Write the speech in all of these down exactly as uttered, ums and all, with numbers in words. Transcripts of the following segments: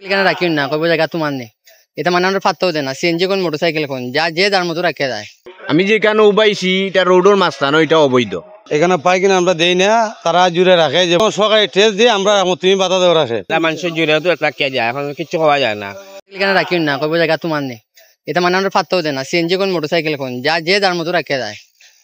এখানে রাখিও না, কইবো জাগা তোমার নি। ইটা মানে আমরা পাত্তাও দেয় না, সিএনজি কইন, মোটরসাইকেল কইন, যা যে যার মতো রাখিয়া যায়। আমি যেখানো উবাইছি, ইটা রোডর মাঝখানো, ইটা অবৈধ। এখানো পার্কিং আমরা দেই না, তারা জুড়ে রাখে, যে সরকারি টেস্ট দিয়ে আমরা রাখবো, তুমি বাধা দেওয়া রাখে। তা মানুষের জুড়ে তো রাখিয়া যায়, এখন কিচ্ছু কওয়া যায় না। এখানে রাখিও না, কইবো জাগা তোমার নি। ইটা মানে আমরা পাত্তাও দেয় না, সিএনজি কইন, মোটরসাইকেল কইন, যা যে যার মতো রাখিয়া যায়,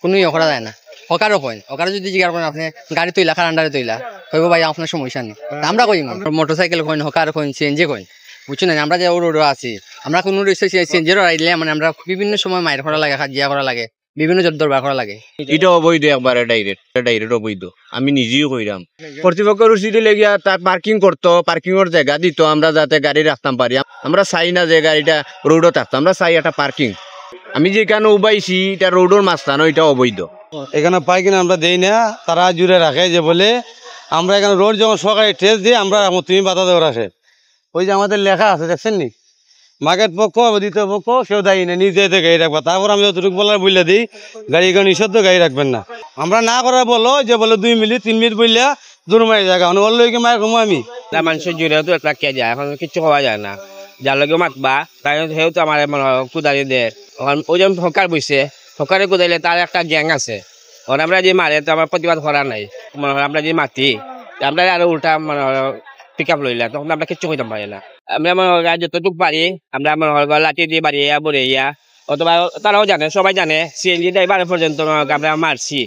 কোনো ইয়ে করা যায় না। হকারও কইন, হকারও যদি জিজ্ঞাসা করেন আপনি গাড়ি তুইলা, কার আন্ডারে তুইলা, কইবো ভাই আপনার সমস্যা নেই। তা আমরা কই, motorcycle coin, hawker coin, CNG coin, বুঝছেন না? আমরা যে ও রোডও আছি, আমরা কোনো সিএনজি রোড আইলে মানে আমরা বিভিন্ন সময় মাইর করা লাগে, কাজিয়া করা লাগে, বিভিন্ন জোর দরবার করা লাগে। ইটা অবৈধ একবারে, ডাইরেক্ট ডাইরেক্ট অবৈধ। আমি নিজেও কইরাম, কর্তৃপক্ষর উচিত অইলে গিয়া তার পার্কিং করতো, পার্কিংর জাগা দিত, আমরা যাতে গাড়ি রাখতাম পারি। আমরা চাই না যে গাড়িটা রোডও থাকতো, আমরা চাই একটা পার্কিং। আমি যেখানো উবাইছি, ইটা রোডর মাঝখানো, ইটা অবৈধ। এখানো পার্কিং আমরা দেই না, তারা জুড়ে রাখে, যে বলে আমরা এখানো রোড যখন সরকারি টেস্ট দিয়ে আমরা রাখবো, তুমি বাধা দেওয়া রাখে। ওই যে আমাদের লেখা আছে, দেখছেন নি? মার্কেট পক্ষ, দ্বিতীয় পক্ষ, কেউ দায়ী নেই, নিজে এতে গাড়ি রাখবা। তারপর আমি যতটুকু বলার বলে দিই, গাড়ি এখানে নিষিদ্ধ, গাড়ি রাখবেন না। আমরা না করার বলো যে বলে দুই মিনিট, তিন মিনিট বললে দূর মারি জায়গা, মানে ওর লগে মায়ের ঘুমো আমি। না, মানুষের জুড়ে তো রাখিয়া যায়, এখন কিচ্ছু কওয়া যায় না। যার লগে মাতবা, তাই সেও তো আমার মনে হয় কুদারি দেয়। এখন ওই যে হকার বইছে, হকারে কুদাইলে তার একটা গ্যাং আছে। ওরা আমরা যে মারে তো আমার প্রতিবাদ করা নাই, মনে হয় আমরা যে মাতি, আমরা আরো উল্টা মনে হয় পিক আপ লইলা, তখন আমরা কিচ্ছু কইতাম পারি না। আমরা মনে হয় যতটুকু পারি, আমরা মনে হয় লাঠি দিয়ে বাড়িয়ে বড়িয়া, অথবা তারাও জানে, সবাই জানে, সিএনজি ড্রাইভার পর্যন্ত মনে হয় আমরা মারছি।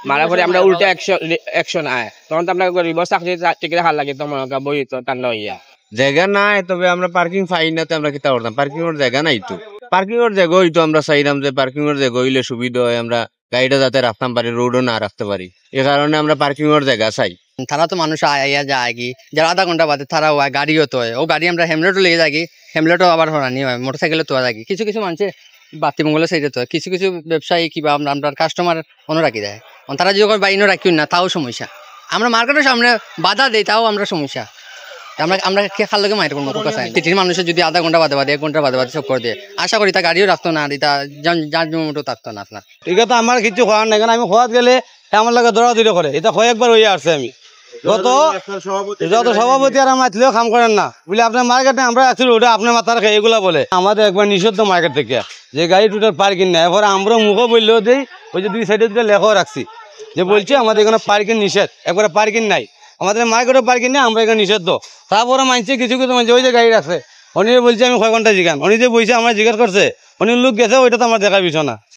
মারার পরে আমরা উল্টা অ্যাকশন অ্যাকশন আয়, তখন তো আমরা গরিব চাকরি টিকে রাখার লাগে তো মনে হয় বই তো ঠান্ডা হইয়া। জায়গা নাই, তবে আমরা পার্কিং পাই না, তো আমরা কিতা করতাম? পার্কিং এর জায়গা নাই তো। পার্কিং এর জায়গা হইতো আমরা চাইলাম যে পার্কিং এর জায়গা হইলে সুবিধা হয়, আমরা গাড়িটা যাতে রাখতাম পারি, রোডও না রাখতে পারি, এ কারণে আমরা পার্কিং এর জায়গা চাই। তারা তো মানুষ আয়, আইয়া যায় কি, যারা আধা ঘন্টা বাদে তারা হয়, গাড়িও তো হয়, ও গাড়ি আমরা হ্যামলেটও লিয়ে যাই কি, হ্যামলেটও আবার হরানি হয়, মোটরসাইকেলও তো যাই কি। কিছু কিছু মানুষে বাতি মঙ্গলের সাইডে তো হয়, কিছু কিছু ব্যবসায়ী কিবা আমরা, আমরা কাস্টমার অন্য রাখি দেয়। অন তারা যদি কয়, "ভাই, ইনো রাখিও না", তাও সমস্যা। আমরা মার্কেটের সামনে বাধা দেই, তাও আমরা সমস্যা। আমরা, আমরা কে কার লগে মাইর করবো, কোকা সাইন? সিটির মানুষে যদি আধা ঘন্টা বাদে বাদে, এক ঘন্টা বাদে বাদে চক্কর দেয়, আশা করি তা গাড়িও রাখতো না, আর ইতা যান, যান জমটো থাকতো না আপনার। এটা তো আমার কিছু করার নাই, কারণ আমি খোয়াত গেলে আমার লগে দৌড়াদৌড়ি করে। এটা কয়েকবার হইয়া আসছে আমি। যত, যত সভাপতি আর আমার মাতলেও কাম করেন না। বলে, "আপনার মার্কেটে আমরা রাখছি, ওটা আপনার মাথার খেয়ে এগুলা বলে।" আমাদের একবার নিষিদ্ধ মার্কেট থেকে, যে গাড়ি টোটাল পার্কিং নাই। এরপরে আমরা মুখে বললেও দেই, ওই যে দুই সাইডে দুটো লেখাও রাখছি, যে বলছি আমাদের এখানে পার্কিং নিষেধ, একবারে পার্কিং নাই। আমাদের মার্কেটও পার্কিং নেই, আমরা এখানে নিষিদ্ধ। তারপরে মানছে কিছু কিছু মানছে ওই যে গাড়ি রাখছে, উনি বলছে, "আমি কয় ঘন্টা জিগান?" উনি যে বইছে, আমরা জিজ্ঞেস করছে, উনি লোক গেছে, ওইটা তো আমার দেখার বিষয় না।